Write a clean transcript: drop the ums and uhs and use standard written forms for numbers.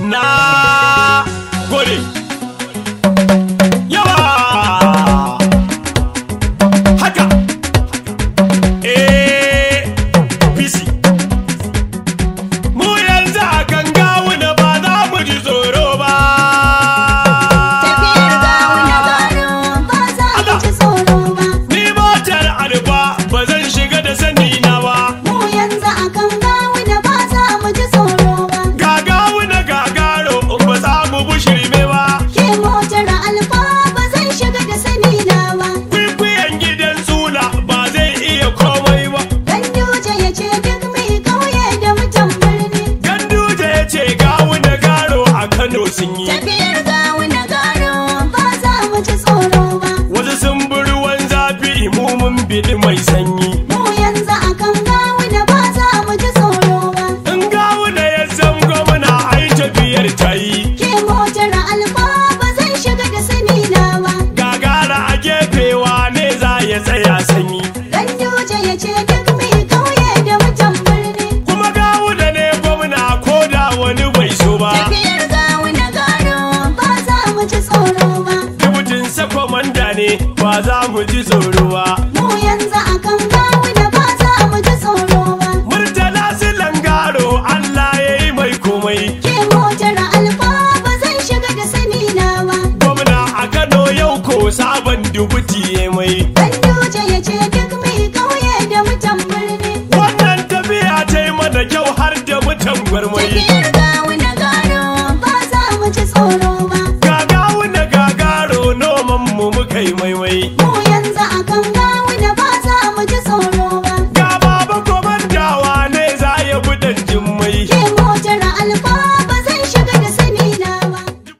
Na gode. Yawa haka APC. Mu yanzu a kan Gawuna ba za mu ji tsoro ba. Tafiyar Gawuna gano ba za mu ji tsoro ba. Ni motar Alfa ba zan shiga da sani na ba. Mu yanzu akan Gawuna ba za mu ji tsoro ba. Ga Gawuna gagaro ba za mu bushirme ba. Ke motar Alfa ba zan shiga da sani na ba. Kwikwiyon gidan tsula ba zai iya komai ba. Ganduje ya ce duk mai kauye da mutan birni. Ganduje ya ce Gawuna garo a Kano sun yi. Tafiyar Gawuna garo ba za mu ji tsoro ba. Wasu sun bi ruwan zafi, mu mun biɗi mai sanyi. Mu yanzu akan Gawuna ba za mu ji tsoro ba. In Gawuna ya zan gwamna, ai tafiyar ta yi. Ke motar Alfa ba zan shiga da sani na ba. Gagara a gefewa ne za ya tsaya sanyi. Ganduje ya ce duk mai kauye da mutan birni. Kuma Gawuna ne gwamna ko da wani bai so ba. Tafiyar Gawuna garo ba za mu ji tsoro ba. Dubutin sa kwamanda ne, ba za mu ji tsoro ba. Mu yanzu akan Gawuna ba za mu ji tsoro ba. Murtala Silan Garo, Allah ya yi mai komai. Ke motar Alfa ba zan shiga da sani na ba. Gwamna a Kano yau ko sabon dubuti ya mai. Ganduje ya ce duk mai kauye da mutan birni. Wannan tafiya ta yi mana kyau har da mutan gwarmai. Tafiyar